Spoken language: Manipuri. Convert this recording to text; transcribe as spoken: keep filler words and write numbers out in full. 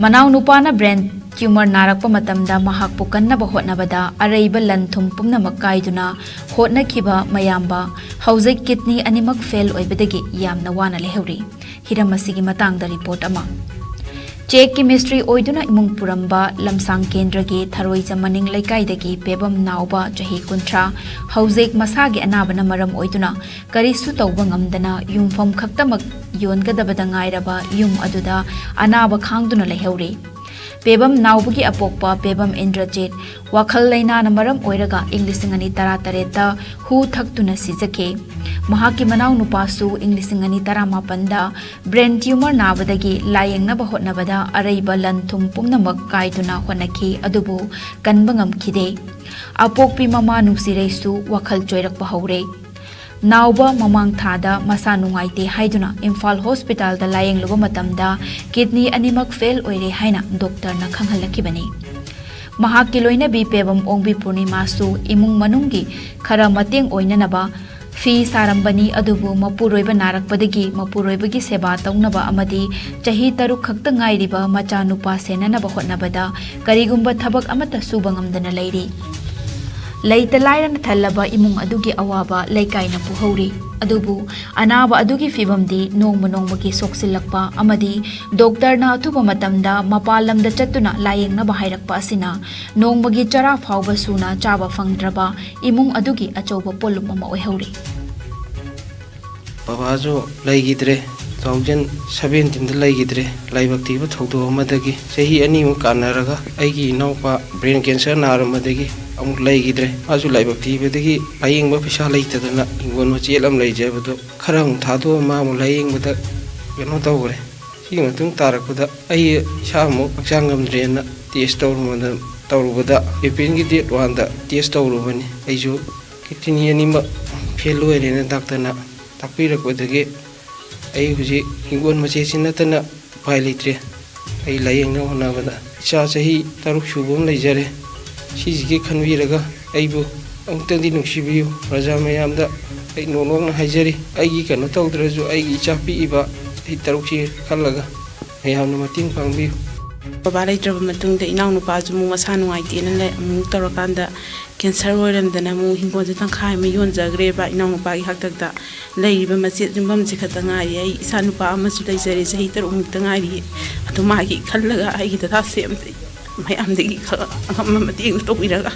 ꯃꯅꯥꯎꯅꯨꯄꯥꯅ brain tumor ꯅꯥꯔꯛꯄ ꯃꯇꯝꯗ ꯃꯍꯥꯛꯄꯨ ꯀꯟꯅꯕ ꯍꯣꯠꯅꯕꯗ ꯑꯔꯩꯕ ꯂꯟ ꯊꯨꯝ ꯄꯨꯝꯅꯃꯛ ꯀꯥꯏꯗꯨꯅ ꯍꯣꯠꯅꯈꯤꯕ ꯃꯌꯥꯝꯕ ꯍꯧꯖꯤꯛ kidney ꯑꯅꯤꯃꯛ fail ꯑꯣꯏꯕꯗꯒꯤ ꯌꯥꯝꯅ ꯋꯥꯅ ꯂꯩꯍꯧꯔꯤ꯫ ꯍꯤꯔꯝ ꯑꯁꯤꯒꯤ ꯃꯇꯥꯡꯗ report ꯑꯃ꯫ ꯆꯦꯛꯀꯤ ꯃꯤꯁꯇ꯭ꯔꯤ ꯑꯣꯏꯗꯨꯅ ꯏꯃꯨꯡ ꯄꯨꯔꯝꯕ ꯂꯝꯁꯥꯡ ꯀꯦꯟꯗ꯭ꯔꯒꯤ ꯊꯔꯣꯏꯖ ꯃꯅꯤꯡ ꯂꯩꯀꯥꯏꯗꯒꯤ ꯄꯦꯕꯝ ꯅꯥꯎꯕ ꯆꯍꯤ ꯀꯨꯟꯊ꯭ꯔꯥ ꯍꯧꯖꯤꯛ ꯃꯁꯥꯒꯤ ꯑꯅꯥꯕꯅ ꯃꯔꯝ ꯑꯣꯏꯗꯨꯅ ꯀꯔꯤꯁꯨ ꯇꯧꯕ ꯉꯝꯗꯅ ꯌꯨꯝꯐꯝ ꯈꯛꯇꯃꯛ ꯌꯣꯟꯒꯗꯕꯗ ꯉꯥꯏꯔꯕ ꯌꯨꯝ ꯑꯗꯨꯗ ꯑꯅꯥꯕ ꯈꯥꯡꯗꯨꯅ ꯂꯩꯍꯧꯔꯤ꯫ ꯄꯦꯕꯝ ꯅꯥꯎꯕꯒꯤ ꯑꯄꯣꯛꯄ ꯄꯦꯕꯝ ꯏꯟꯗ꯭ꯔꯖꯤꯠ ꯋꯥꯈꯜ ꯂꯩꯅꯥꯅ ꯃꯔꯝ ꯑꯣꯏꯔꯒ ꯏꯪ ꯂꯤꯁꯤꯡ ꯑꯅꯤ ꯇꯔꯥ ꯇꯔꯦꯠꯇ ꯍꯨ ꯊꯛꯇꯨꯅ ꯁꯤꯖꯈꯤ꯫ ꯃꯍꯥꯛꯀꯤ ꯃꯅꯥꯎꯅꯨꯄꯥꯁꯨ ꯏꯪ ꯂꯤꯁꯤꯡ ꯑꯅꯤ ꯇꯔꯥꯃꯥꯄꯟꯗ brain tumor ꯅꯥꯕꯗꯒꯤ ꯂꯥꯌꯦꯡꯅꯕ ꯍꯣꯠꯅꯕꯗ ꯑꯔꯩꯕ ꯂꯟ ꯊꯨꯝ ꯄꯨꯝꯅꯃꯛ ꯀꯥꯏꯗꯨꯅ ꯍꯣꯠꯅꯈꯤ, ꯑꯗꯨꯕꯨ ꯀꯟꯕ ꯉꯝꯈꯤꯗꯦ꯫ ꯑꯄꯣꯛꯄꯤ ꯃꯃꯥ ꯅꯨꯡꯁꯤꯔꯩꯁꯨ ꯋꯥꯈꯜ ꯆꯣꯏꯔꯛꯄ ꯍꯧꯔꯦ꯫ ꯅꯥꯎꯕ ꯃꯃꯥꯡ ꯊꯥꯗ ꯃꯁꯥ ꯅꯨꯡꯉꯥꯏꯇꯦ ꯍꯥꯏꯗꯨꯅ ꯏꯝꯐꯥꯜ ꯍꯣꯁꯄꯤꯇꯥꯜꯗ ꯂꯥꯌꯦꯡꯂꯨꯕ ꯃꯇꯝꯗ kidney ꯑꯅꯤꯃꯛ fail ꯑꯣꯏꯔꯦ ꯍꯥꯏꯅ ꯗꯣꯛꯇꯔꯅ ꯈꯪꯍꯜꯂꯛꯈꯤꯕꯅꯤ꯫ ꯃꯍꯥꯛꯀꯤ ꯂꯣꯏꯅꯕꯤ ꯄꯦꯕꯝ ꯑꯣꯡꯕꯤ ꯄꯨꯔꯅꯤꯃꯥꯁꯨ ꯏꯃꯨꯡ ꯃꯅꯨꯡꯒꯤ ꯈꯔ ꯃꯇꯦꯡ ꯑꯣꯏꯅꯅꯕ ꯐꯤ ꯁꯥꯔꯝꯕꯅꯤ, ꯑꯗꯨꯕꯨ ꯃꯄꯨꯔꯣꯏꯕ ꯅꯥꯔꯛꯄꯗꯒꯤ ꯃꯄꯨꯔꯣꯏꯕꯒꯤ ꯁꯦꯕꯥ ꯇꯧꯅꯕ ꯑꯃꯗꯤ ꯆꯍꯤ ꯇꯔꯨꯛ ꯈꯛꯇ ꯉꯥꯏꯔꯤꯕ ꯃꯆꯥꯅꯨꯄꯥ ꯁꯦꯟꯅꯅꯕ ꯍꯣꯠꯅꯕꯗ ꯀꯔꯤꯒꯨꯝꯕ ꯊꯕꯛ ꯑꯃꯠꯇ ꯁꯨꯕ ꯉꯝꯗꯅ ꯂꯩꯔꯤ꯫ ꯂꯩꯇ ꯂꯥꯏꯔꯅ ꯊꯜꯂꯕ ꯏꯃꯨꯡ ꯑꯗꯨꯒꯤ ꯑꯋꯥꯕ ꯂꯩꯀꯥꯏꯅ ꯄꯨꯍꯧꯔꯤ꯫ ꯑꯗꯨꯕꯨ ꯑꯅꯥꯕ ꯑꯗꯨꯒꯤ ꯐꯤꯕꯝꯗꯤ ꯅꯣꯡꯃ ꯅꯣꯡꯃꯒꯤ ꯁꯣꯛꯆꯤꯜꯂꯛꯄ ꯑꯃꯗꯤ ꯗꯣꯛꯇꯔꯅ ꯑꯊꯨꯕ ꯃꯇꯝꯗ ꯃꯄꯥꯟ ꯂꯝꯗ ꯆꯠꯇꯨꯅ ꯂꯥꯌꯦꯡꯅꯕ ꯍꯥꯏꯔꯛꯄ ꯑꯁꯤꯅ ꯅꯣꯡꯃꯒꯤ ꯆꯔꯥ ꯐꯥꯎꯕ ꯁꯨꯅ ꯆꯥꯕ ꯐꯪꯗ꯭ꯔꯕ ꯏꯃꯨꯡ ꯑꯗꯨꯒꯤ ꯑꯆꯧꯕ ꯄꯣꯠꯂꯨꯝ ꯑꯃ ꯑꯣꯏꯍꯧꯔꯤ꯫ ꯕꯕꯥꯁꯨ ꯂꯩꯈꯤꯗ꯭ꯔꯦ, two thousand seventeenꯗ ꯂꯩꯈꯤꯗ꯭ꯔꯦ꯫ ꯂꯥꯏꯕꯛ ꯊꯤꯕ ꯊꯧꯗꯣꯛ ꯑꯃꯗꯒꯤ ꯆꯍꯤ ꯑꯅꯤꯃꯨꯛ ꯀꯥꯟꯅꯔꯒ ꯑꯩꯒꯤ ꯏꯅꯥꯎꯄꯥ brain cancer ꯅꯥꯔꯝꯕꯗꯒꯤ ꯑꯃꯨꯛ ꯂꯩꯈꯤꯗ꯭ꯔꯦ꯫ ꯃꯥꯁꯨ ꯂꯥꯏꯕꯛ ꯊꯤꯕꯗꯒꯤ ꯂꯥꯌꯦꯡꯕ ꯄꯩꯁꯥ ꯂꯩꯇꯗꯅ ꯍꯤꯡꯒꯣꯜ ꯃꯆꯦꯠ ꯑꯃ ꯂꯩꯖꯕꯗꯣ ꯈꯔ ꯑꯃꯨꯛ ꯊꯥꯗꯣꯛꯑ ꯃꯥ ꯑꯃꯨꯛ ꯂꯥꯌꯦꯡꯕꯗ ꯀꯩꯅꯣ ꯇꯧꯈ꯭ꯔꯦ꯫ ꯁꯤꯒꯤ ꯃꯇꯨꯡ ꯇꯥꯔꯛꯄꯗ ꯑꯩ ꯏꯁꯥ ꯑꯃꯨꯛ ꯍꯛꯆꯥꯡ ꯉꯝꯗ꯭ꯔꯦꯅ test ꯇꯧꯔꯨꯕꯗ, ꯇꯧꯔꯨꯕꯗ ꯌꯨ ꯄꯤ ꯑꯦꯟꯒꯤ date oneꯗ test ꯇꯧꯔꯨꯕꯅꯤ꯫ ꯑꯩꯁꯨ kidney ꯑꯅꯤꯃꯛ fail ꯑꯣꯏꯔꯦꯅ ꯗꯥꯛꯇꯔꯅ ꯇꯥꯛꯄꯤꯔꯛꯄꯗꯒꯤ ꯑꯩ ꯍꯧꯖꯤꯛ ꯍꯤꯡꯒꯣꯜ ꯃꯆꯦꯠꯁꯤ ꯅꯠꯇꯅ ꯎꯄꯥꯏ ꯂꯩꯇ꯭ꯔꯦ꯫ ꯑꯩ ꯂꯥꯌꯦꯡꯅꯕ ꯍꯣꯠꯅꯕꯗ ꯏꯆꯥ ꯆꯍꯤ ꯇꯔꯨꯛ ꯁꯨꯕ ꯑꯃ ꯂꯩꯖꯔꯦ꯫ ꯁꯤꯁꯤꯒꯤ ꯈꯟꯕꯤꯔꯒ ꯑꯩꯕꯨ ꯑꯃꯨꯛꯇꯪꯗꯤ ꯅꯨꯡꯁꯤꯕꯤꯌꯨ꯫ ꯄ꯭ꯔꯖꯥ ꯃꯌꯥꯝꯗ ꯑꯩ ꯅꯣꯛ ꯅꯣꯛꯅ ꯍꯥꯏꯖꯔꯤ, ꯑꯩꯒꯤ ꯀꯩꯅꯣ ꯇꯧꯗ꯭ꯔꯁꯨ ꯑꯩꯒꯤ ꯏꯆꯥ ꯄꯤꯛꯏꯕ ꯆꯍꯤ ꯇꯔꯨꯛꯁꯤ ꯈꯜꯂꯒ ꯃꯌꯥꯝꯅ ꯃꯇꯦꯡ ꯄꯥꯡꯕꯤꯌꯨ꯫ ꯕꯕꯥ ꯂꯩꯇ꯭ꯔꯕ ꯃꯇꯨꯡꯗ ꯏꯅꯥꯎꯅꯨꯄꯥꯁꯨ ꯑꯃꯨꯛ ꯃꯁꯥ ꯅꯨꯡꯉꯥꯏꯇꯦꯅ ꯂꯩ, ꯑꯃꯨꯛ ꯇꯧꯔꯀꯥꯟꯗ ꯀꯦꯟꯁꯔ ꯑꯣꯏꯔꯝꯗꯅ ꯑꯃꯨꯛ ꯍꯤꯡꯒꯣꯜꯁꯦ ꯇꯪꯈꯥꯏ ꯑꯃ ꯌꯣꯟꯖꯈ꯭ꯔꯦꯕ ꯏꯅꯥꯎꯅꯨꯄꯥꯒꯤ ꯍꯥꯛꯇꯛꯇ꯫ ꯂꯩꯔꯤꯕ ꯃꯆꯦꯠ ꯌꯨꯝꯐꯝꯁꯦ ꯈꯛꯇ ꯉꯥꯏꯔꯤ꯫ ꯑꯩ ꯏꯆꯥ ꯅꯨꯄꯥ ꯑꯃꯁꯨ ꯂꯩꯖꯔꯦ, ꯆꯍꯤ ꯇꯔꯨꯛꯃꯨꯛꯇ ꯉꯥꯏꯔꯤ꯫ ꯑꯗꯨ ꯃꯥꯒꯤ ꯈꯜꯂꯒ ꯑꯩꯒꯤ ꯗꯇꯥꯁꯦ ꯑꯝꯇ ꯃꯌꯥꯝꯗꯒꯤ ꯈꯔ ꯑꯉꯝꯕ ꯃꯇꯦꯡ ꯇꯧꯕꯤꯔꯒ